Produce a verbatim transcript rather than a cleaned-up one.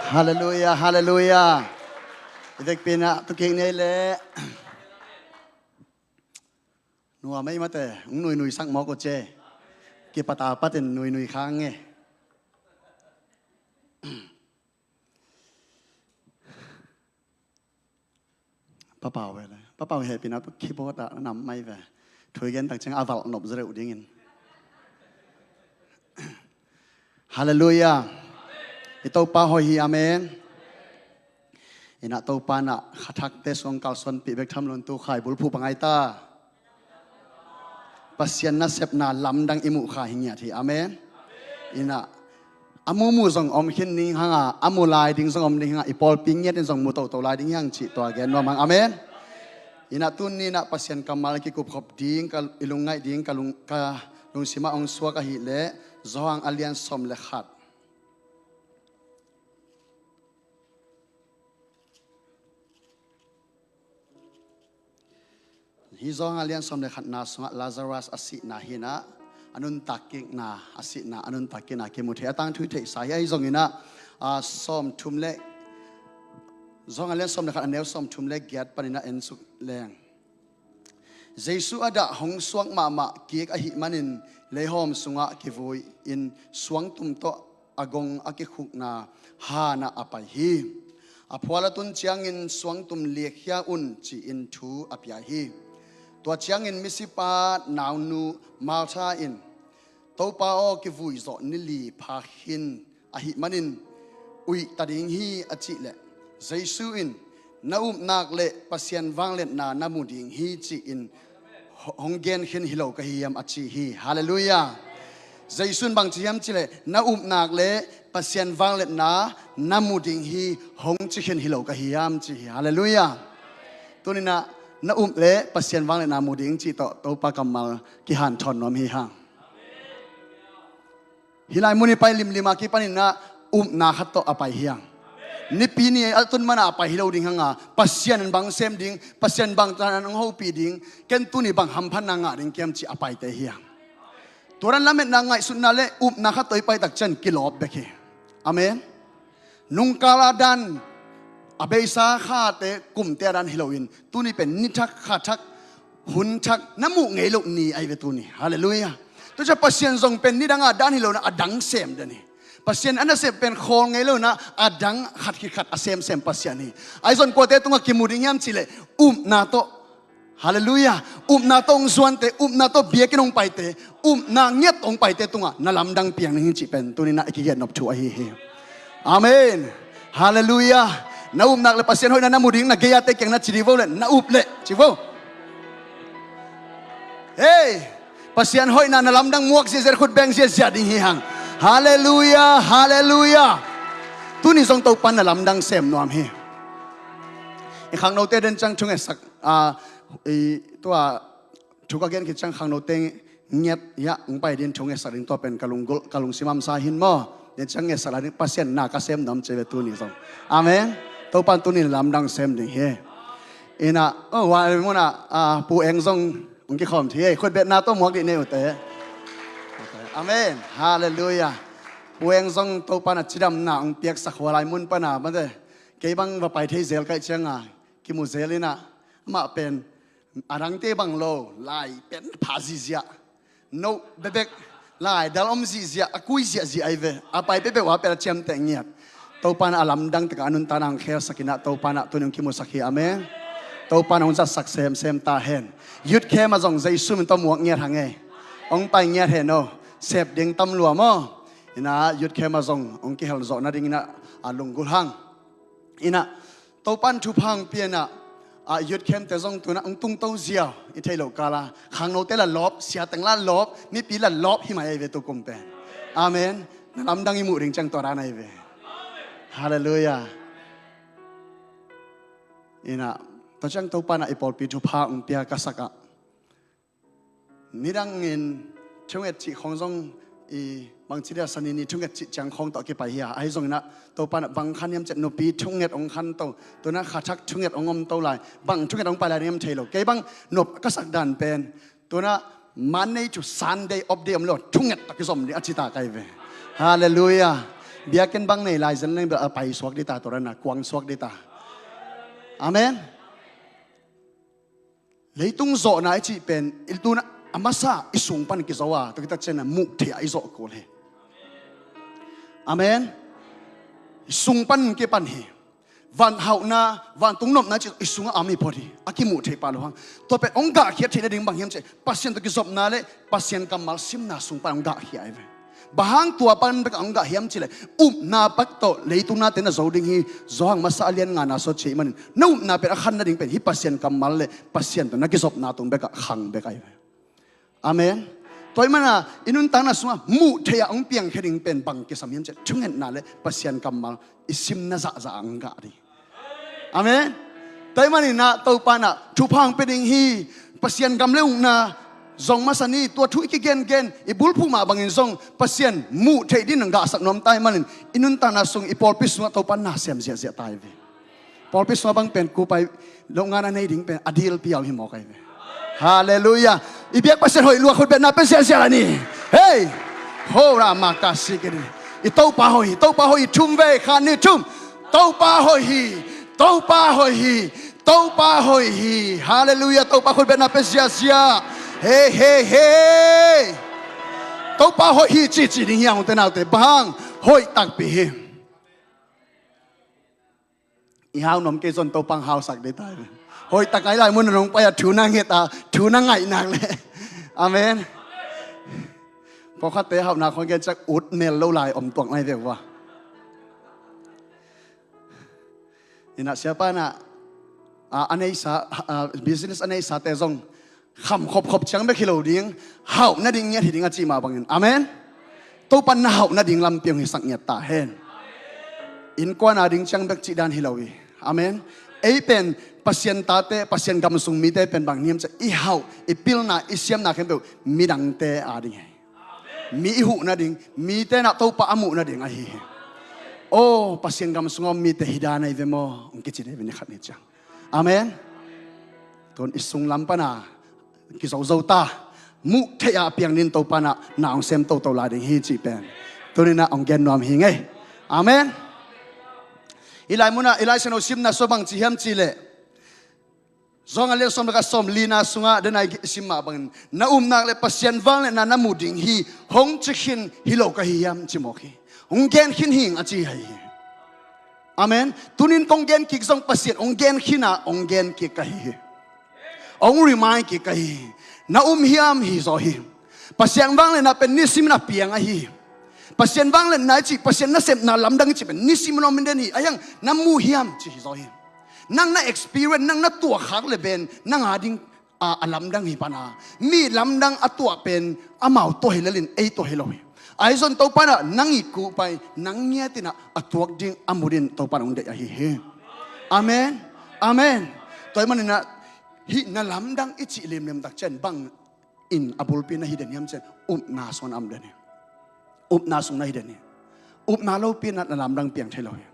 Halleluia, halleluia. I vekpi-in ah tu kik ni ei leh. Nuam ei mate, hong nuinui sak mawk uh ci. Kipat a patin nuinui khang e. Pa Pau ve le. Pa Pau hehpihna keyboard ah na nam mai ve. Thu i gen tak ciang a valh nop zaw deuh dingin. Halleluia. I Topa hoih hi, amen. Inah Topa inah kha thakte suang kalsuanpih bek tham lo in tu kha i bulphuh bang ai ta. Pasian nasepna lamdang i muh kha hi ngiat hi. Amen. Inah a mumu zong om khin ding hang a, a mu lai ding zong om ding hang a, i pawlpi ngiat in zong mu toto lai ding hi hang cih tua gen nuam hang. Amen. Inah tuni inah Pasian kammal kikupkhop ding, ka, i lungngaih ding, ka lung, ka lungsim ah hong suak ahih leh Johan a lian sawm le khat. Hih Johan a lian sawm le khatna sungah Lazarus a sihna hi inah, a nuntak kikna, a sihna, a nuntak kikna kimu thei, a tangthu i theihsa hi. Ahi zong inah, a, sawm thum le, Johan a lian sawm le khat a neu sawm thum le giat pan inah en suk leng. Jesu a dah hong suak mahmah kik ahih manin leihawm sungah kivui in suangtum tawh a gong a kikhukna hanah a pai hi. A phual a tun ciangin suangtum liakkhia un ci-in thu a pia hi. Tua ciangin misipa naunu Martha in, "Topa aw, kivui zawh ni li pha khin ahih manin uih ta ding hi," a cih leh Jesu in, "Na upnak le Pasian vangliatna na mu ding hi," ci-in ho-, hong gen khin hi lo ka hi hiam a ci hi. Halleluia. Jesu in bang ci hiam cih leh, "Na upnak le Pasian vangliatna na mu ding hi," hong ci khin hi lo ka hi hiam ci hi. Halleluia. Tuni inah na up le Pasian vangliatna mu ding cih tawh Topa kammal kihanthawn nuam hi hang. Hih lai mun i pai limlim a kipan inah upna khat tawh a pai hi hang. Nipi ni a tun manah a pai hi lo ding hang a, Pasian in bang sem ding, Pasian bang tan hong hopih ding, ken tuni bang hamphatna ngah ding kiam cih a paite hi hang. Tua dan lametna ngaihsutna le upna khat tawh i pai tak ciang kilawp bek hi. Amen. Nungkal a dan, a beisa khate, kumte a dan hi loin, tuni pen ni thak, kha thak, hun thak, na muh ngei loh ni ahi ve tuni. Halleluia. Tua ciang Pasian zong pen nidang a dan hi lo inah a dang sem den hi. Pasian a nasep pen khawl ngei lo inah a dang khat khit khat a semsem Pasian hi. Ahi zong kuate tungah kimu ding hiam cih leh upna tawh. Halleluia. Upna tawh hong zuante, upna tawh biakinn hong paite, upna ngiat hong paite tungah na lamdang piang ding hi cih pen tuni inah i kigen nop thu ahi hi. Amen. Halleluia. Na upnak le Pasian hoihna na mu ding, na gei-ate kiang na ci dih vo le, na up le ci vo. Hei, Pasian hoihna na lamdang muak ziahziah, khut beng ziahziah ding hi hang. Halleluia, halleluia. Tuni zong Topa na lamdang sem nuam hi. I khangnote den ciang thungetsak, a, i tua thu ka gen khit ciang khangnote ngiat hiah hong pai ding, thungetsak ding, tua pen ka lunggulh, ka lungsim hamsa hin maw. Den ciang ngetsak lai ding, Pasian na ka sem nuam ci ve tuni zong. Amen. Topa in tuni lamdang sem ding hi. Inah, oh, wa, munah, a, Pu Eng zong hong kikhawm thei hi. Khutbetna tawh muak dih ni ute. Amen. Halleluia. Pu Eng zong Topa in a cidamna hong piaksak hua lai mun pana, mate. Kei bang va pai thei zel kaih cianga kimu zel inah, amah pen a dangte bang lo, lai pen pha ziahziah, no bekbek, lai dal om ziahziah, a kui ziahziah ahi ve. A pai peuhpeuh a pen a ciamteh ngiat. Topa in a lamdang takah a nuntakna hong khelsak inah, Topa in a tuni hong kimusak hi. Amen. Topa in hong zatsak semsem ta hen. Youth camp ah zong Jesu min tawh muak ngiat hang ei. Hong pai ngiat hen aw. Sep ding tam lua maw. Inah youth camp ah zong hong kihel zawh nading inah a lunggulh hang. Inah Topa in thupha hong pia inah, a, youth camp te zong tu inah hong tungto ziau, i theih loh kala khangnote la lawp, siateng la lawp, mipi la lawp hi mai ahi ve tukum pen. Amen. Na lamdang i muh ding ciang tua dan ahi ve. Halleluia. Inah tua ciang Topa in a i pawlpi thupha hong pia ka sakah, nidangin thunget cih khawng zong i bangci dia, Sani ni thunget cih ciang khawng tawh a kipai hi a, ahi zong inah Topa in a bang khan hiam cih leh nupi thunget hong khanto, tu inah kha thak thunget hong omto lai, bang thunget hong pai lai ding hiam thei lo. Kei bang nop ka sak dan pen tu inah Monday to Sunday off day om lo, thunget tak kizom ding a ci ta ka hi ve. Halleluia. Biakinn bang nei lai zen leng bel a pai suak dita, tua rana kuang suak dita. Amen. Leitung zawhna i cih pen i tuna a masa i sung pan kizo a, tua kita cian a muh theih a i zawh kul hi. Amen. I sung pan kipan hi. Van hauhna, vantung nopna cih i sungah a mi phot hi. A kimuh theih pah lo hang. Tua pen hong gahkhiat theih nading bang hiam cih, Pasian tawh kizopna le Pasian kammal simna sung pan hong gahkhia ahi ve. Bang hang tua pan bek a hong gah hiam cih leh, upna pak tawh leitung nate na zo ding hi. Johan masa a lian ngana sawt cih manin, na upna pen a khan nading pen hih Pasian kammal le Pasian tawh na kizopna tung bek a khang bek ahi ve. Amen. Tua ahih mana i nuntakna sungah muh theih a hong piangkhia ding pen bang kisam hiam cih leh, thungetna le Pasian kammal i simna zahzah a hong gah ding. Amen. Tua ahih manin ah Topa in ah thupha hong pia ding hi. Pasian gam le ukna zong masa ni. Tua thu i kigengen, i bulphuh mah bangin zong Pasian muh theih dingin hong gahsak nuam ta ahih manin i nuntakna sung, i pawlpi sungah Topa in na sem ziahziah ta hi ve. Pawlpi sungah bang pen kupai lo ngan a nei ding pen a dilpi a om hi mawk ahi ve. Halleluiah. I biak Pasian hoih lua khut beng na pia ziahziah la ni. Hei! Hora maka sikiri. I Topa hoih hi, Topa hoih hi. Thum vei, khat, nih, thum. Topa hoih hi. Topa hoih hi. Topa hoih hi. Halleluiah. Topa khut beng na pia ziahziah. Hei, hei, hei. Topa hoih hi cici ding hi hang, ute naute. Bang hang? Hoih takpi hi. I hau nuam kei zong Topa hong hausak ding ta hi. Hoih tak a i lai mun a nong pai a thu na nget a, thu na ngaih nak leh. Amen. Pawlkhatte hauhna khong gen ciang ut mel lo lai om tuak nai ve ua. Inah siapa inah, a, a neisa, a, business a neisate zong kham khopkhop ciang bek hi lo ding, hauh nading ngiat hi ding a cih mah bangin. Amen. Topa in na hauh nading lampi hong hisak ngiat ta hen. Innkuan a ding ciang bek cih dan hi lo hi. Amen. Ei pen Pasian tate, Pasian gam sung mite pen bang hiam cih leh, i hauh, i pilna, i siamna khempeuh midangte a ding hi. Mi i huh nading, mite in ah Topa a muh nading ahi hi. Aw, Pasian gam sungah om mite hi dan ahi ve maw, hong kici ding hi ve ni khat ni ciang. Amen. Tun i sung lam pan a kizozo ta. Muh theih a piang dingin Topa in ah na hong sem toto lai ding hi cih pen tuni-in ah hong gen nuam hi ing ei. Amen. I lai mun ah, i Lai Siangtho simna sungah bang ci hiam cih leh, Johan a lian sawm le khat, sawm lina sungah, den a i sim mah bangin, na upna leh Pasian vangliatna na mu ding hi, hong ci khin hi lo ka hi hiam ci mawk hi. Hong gen khin hi ing a ci hi. Amen. Tuni-in kong gen kik zong Pasian hong gen khin a, hong gen kik ka hi hi. Hong remind kik ka hi hi. Na um hiam hi zaw hi. Pasian vangliatna pen nisimin a piang ahi hi. Pasian vangliatna i cih, Pasian nasepna lamdang i cih pen nisimin om in den hi. Ahi hang na mu hiam ci hi zaw hi. Nang na experience, nang na tuahkhak leh pen nang a ding a, a lamdang hi pan a, mi lamdang a tuah pen amau tuah hi lel in, ei tuah hi lo hi. Ahi zong Topa in ah nang it kul pai, nang ngiat in ah a tuak ding a mu dingin Topa in hong deih ahi hi. Amen. Amen. Tua ahih manin ah hih na lamdang i cih limlim tak ciang bang in a bulpi na hi den hiam cih leh, upna sung na om den hi. Upna sung na hi den hi. Upna lopi in ah na lamdang piang thei lo hi.